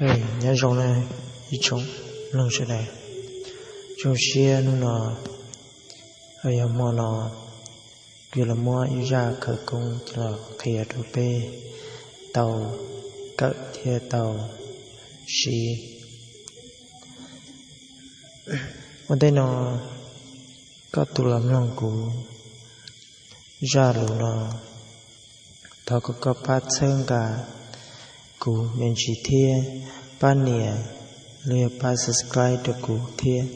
Nyob zoo na ib tsoom mloog sawv daws, zoo siab hnub no yog hmo no kuv yuav los muab ib zaj khawv koob los qhia rau peb tau kawm thiab tau siv. Ua ntej no koj tus los mloog kuv zaj lus no, thov kom koj pab txhawb nqa kuv me ntsis thiab pab nias los yog pab subscribe rau kuv thiab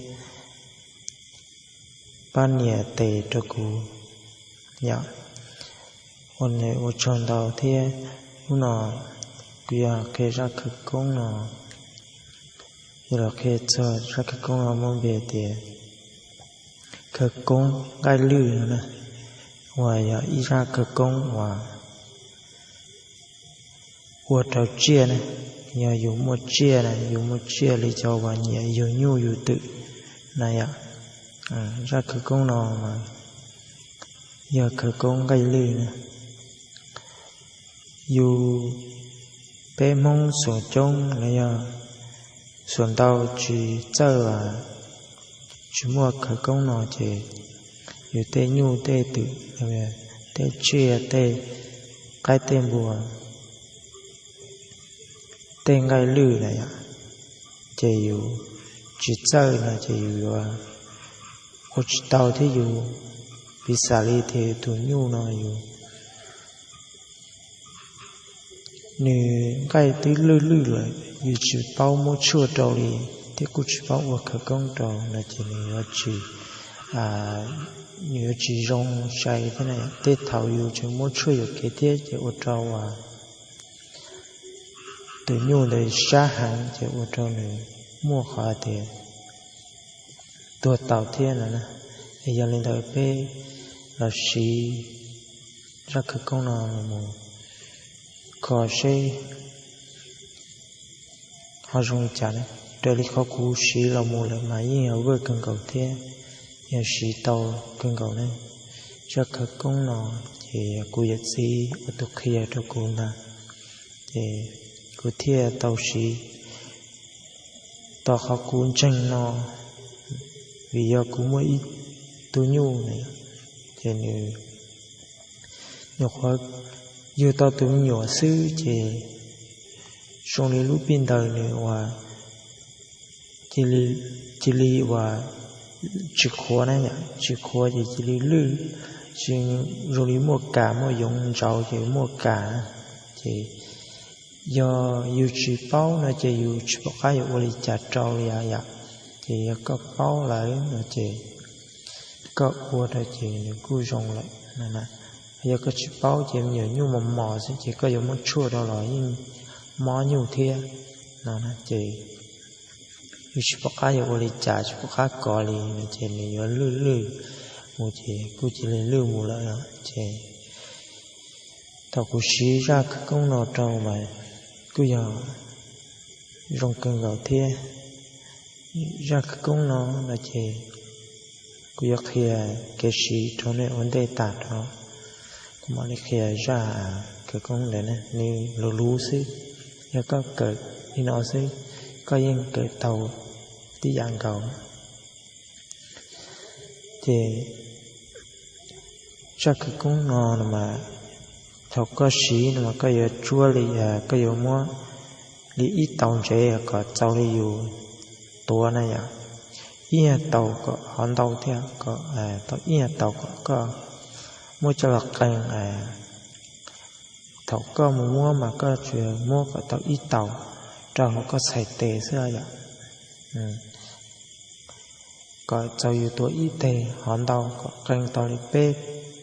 pab nias tes rau kuv yom. Ua ntej ua tsaug ntau thiab. Hnub no kuv yog qhia zaj khawv koob no, yog los qhia txog zaj khawv koob no muaj npe tias khawv koob nqaij lwj no na, uas yog ib zaj khawv koob uas ua rau tsiaj na. Yog yus muaj tsiaj na, yus muaj tsiaj li cov uas nyiam yug nyuj yug twm na yom, zaj khawv koob no mas yog khawv koob nqaij lwj na. Yus peb Hmoob xuas coob los yog xuas ntau tsis txawj, tsis muaj khawv koob no ces yus tej nyuj tej twm, tej tsiaj tej qaib tej npua, tej nqaij lwj na yom, ces yus tsis txawj no ces yus yuav ua tsis tau thiab yus piv xam li tias yus tus nyuj no yus nws nqaij twb lwj lwj lawm, yus tsis paub muab tshuaj rau li thiab kuj tsis paub ua khawv koob rau no ces nws yuav tsis, nws yuav tsis zoo sai thiab na. Tej thaum yus tseem muab tshuaj yuam kev thiab ces ua rau tus nyuj ntawd sab heev ces ua rau nws muaj qhov tias tuag tau thiab no na. Es yog li ntawd peb los siv zaj khawv koob no mus kho seb ho zoo li cas na. Raws li qhov kuv siv los mus lawm mas yeej yog vwj kawg nkaus thiab yog siv tau kawg nkaus na. Zaj khawv koob no ces kuv yawm txiv ua tus qhia rau kuv ntag, ces kuv thiaj tau siv. Tos qhov kuv ntseeg no, vim yog kuv muaj ib tug nyuj na, ces nws nyuam qhuav yug tau tus me nyuam xwb ces zoo li lub pij ntawd nws uas cia li uas tsis qhuav na yom, tsis qhuav ces cia li lwj, zoo li muaj kas muaj yoov ntsauv ces muaj kas na. Ces yog yus tsis paub no ces yus tsis pom qab yuav ua li cas rau li yom. Ces yog koj paub lawm no ces koj ua rau ces nws kuj zoo lawm no na. Yog koj tsis paub ces me nyuam nyuj mos mos xwb ces koj yuav muab tshuaj rau los yeej mob nyuj thiab no na. Ces yus tsis pom qab yuav ua li cas, tsis pom qab kov li no ces nws yuav lwj lwj mus ces kuj cia li lwj mus lawm no. Ces thaum kuv siv zaj khawv koob no rau mas kuj yog zoo kawg nkaus thiab. Zaj khawv koob no no ces kuv yuav qhia kev siv rau nej ua ntej tas rau. Kuv mam li qhia zaj khawv koob ntawd na, nws luv luv xwb. Yog koj kawm li no xwb, koj yeej kawm tau tib yam nkaus. Ces zaj khawv koob no no mas thaum koj siv no mas koj yuav tsuab li, koj yuav muab li ib taus ntsev kom txaus li yus tuav na yom. Ib nyuag taus kom hov ntau thiab, kom tau ib nyuag taus kom koj muab coj los qee. Thaum koj mus muab mas koj tsuas muab kom tau ib taus rau hauv koj txhais tes xwb yom. Kom txaus yus tuav ib teg hov ntau kom qee tau li peb,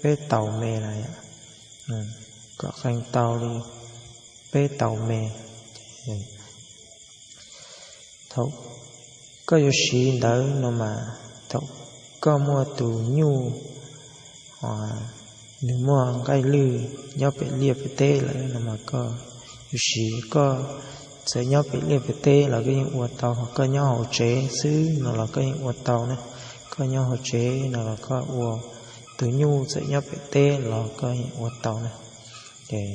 peb taus me na yom. Kom qee tau li peb taus me. Thaum koj yuav siv ntawd no mas thaum koj muaj tus nyuj nws muaj nqaij lwj nyob pem liaj pem teb lawm no mas koj yuav siv, koj txawm nyob pem liaj pem teb los koj yeej ua tau, ho koj nyob hauv tsev xwb no los koj yeej ua tau na. Koj nyob hauv tsev no los koj ua, tus nyuj txawm nyob pem teb los koj yeej ua tau na. Ces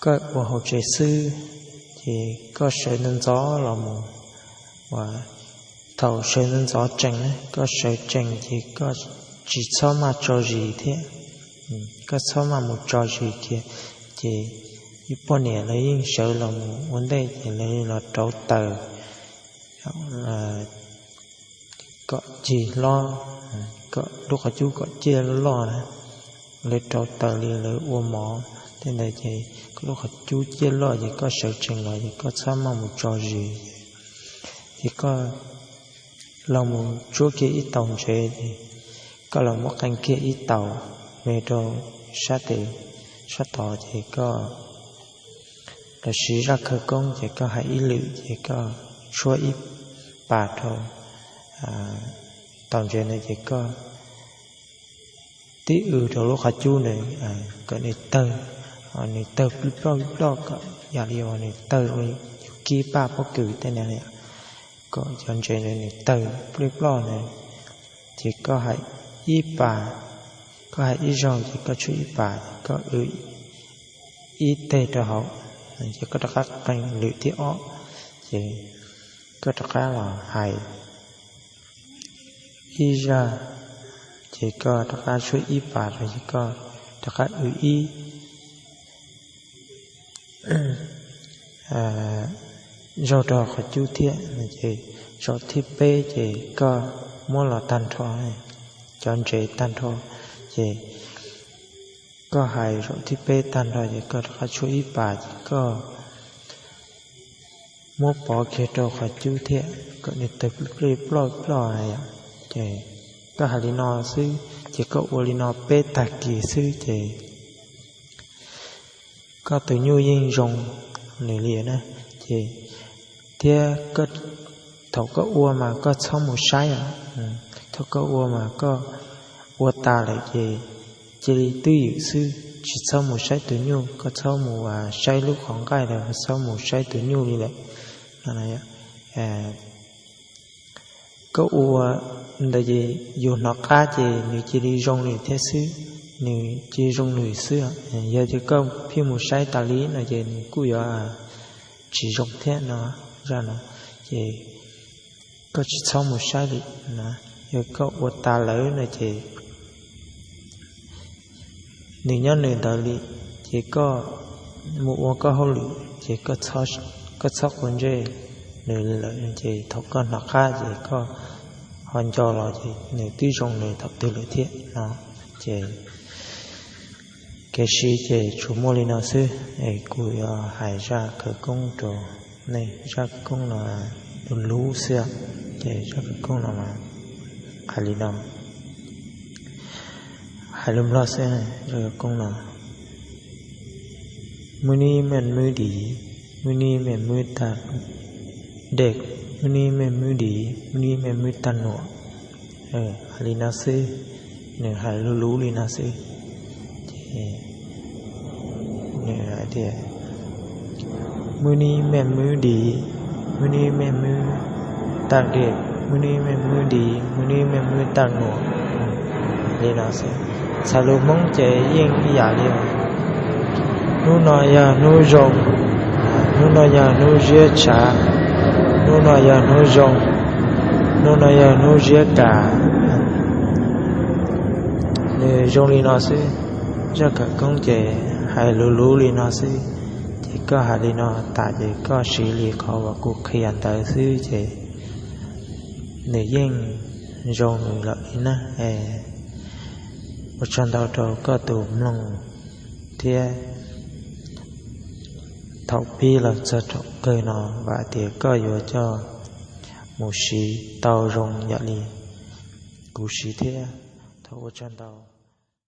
koj ua hauv tsev xwb, ces koj sawv ntxov ntxov los mus, uas thaum sawv ntxov ntxov tsees na, koj sawv tsees ces koj tsis txhob maj tso zis thiab, koj txhob maj mus tso zis kiag. Ces ib poj niam lawv yeej sawv los mus ua ntej ces lawv los rauv taws kom cig hlob, kom lub qhov cub kom ciaj loj na. Lawv rauv taws li lawv ua mov tej ntawd ces koj lub qhov cub ciaj loj ces koj sawv tsees los ces koj txhob maj mus tso zis. Ces koj los mus tsuab kiag ib taus ntsev, koj los muab qee kiag ib taus me rau sab tes, sab tod ces koj los siv zaj khawv koob ces koj hais ib lwm ces koj tshuab ib pas rau taus ntsev ntawd ces koj tib w rau lub qhov cub ntawd kom nws tawg, nws tawg plij ploj plij ploj kom yam li uas nws tawg zoo li yus kib paj pob kws tej na, kom cov ntsev ntawd nws tawg plij ploj ntawd. Ces koj hais ib pas, koj hais ib zaug ces koj tshuab ib pas, koj w ib teg rau hauv, ces koj rov qab qee lwm thib ob, ces koj rov qab los hais ib zaj, ces koj rov qab tshuab ib pas rau ces koj rov qab w ib zaug rau qhov cub thiab no ces zaum thib peb ces koj muab los tag nrho, cov ntsev tag nrho, ces koj hais zaum thib peb tag nrho ces koj rov qab tshuab ib pas ces koj muab pov kiag rau qhov cub thiab kom nws tawg plij ploj ploj na yom. Ces koj hais li no xwb ces koj ua li no peb tag kis xwb ces koj tus nyuj yeej zoo nws li na. Ces thiab thaum koj ua mas koj txhob mus saib os. Thaum koj ua mas koj ua tas lawm ces cia li twj ywm xwb, tsis txhob mus saib tus nyuj, koj txhob mus saib lub qhov nqaij los txhob mus saib tus nyuj li lawm. Koj ua ntawd ces yus hnov qab ces nws cia li zoo li thiab xwb, nws cia li zoo li xwb. Yog tias koj pheej mus saib tas li no ces nws kuj yuav tsis zoo thiab no, zaj no. Ces koj tsis txhob mus saib li na, yog koj ua tas lawm no ces nws nyob nws ntawd li, ces koj mus ua koj hauj lwm ces koj txhob quav ntsej nws lawm ces thaum koj hnov qab ces koj ho nco los ces nws twb zoo nws thaum twg lawm thiab no. Ces kev siv ces tsuas muaj li no xwb, es kuv yuav hais zaj khawv koob rau nej, zaj khawv koob no luv luv xwb, ces zaj khawv koob no hais li no, hais lus Nplog xwb, zaj khawv koob no: Mwj nib mej mwb div, mwj nib mej mwb tag dej, mwj nib mej mwb div, mwj nib mej mwb tag nuam. Hais li no xwb, nws hais luv luv li no xwb. Ces nws hais tias, mwj nib mej mwb div, mwj nib mej mwb tag dej, mwj nib mej mwb div, mwj nib mej mwb tag nuam. Li no xwb, txhais lus Hmoob ces yeej ib yam li, hnub no yog hnub zoo, hnub no yog hnub ziab tshav, hnub no yog hnub zoo, hnub no yog hnub ziab kam. Nws zoo li no xwb, zaj khawv koob ces hais luv luv li no xwb. Ces koj hais li no tas ces koj siv li qhov uas kuv qhia ntawd xwb ces nws yeej zoo nws lawm li na. Ua tsaug ntau rau koj tus mloog thiab thaum pib los txog thaum kawg no vam tias koj yuav coj mus siv tau zoo yam li kuv siv thiab. Thov ua tsaug ntau.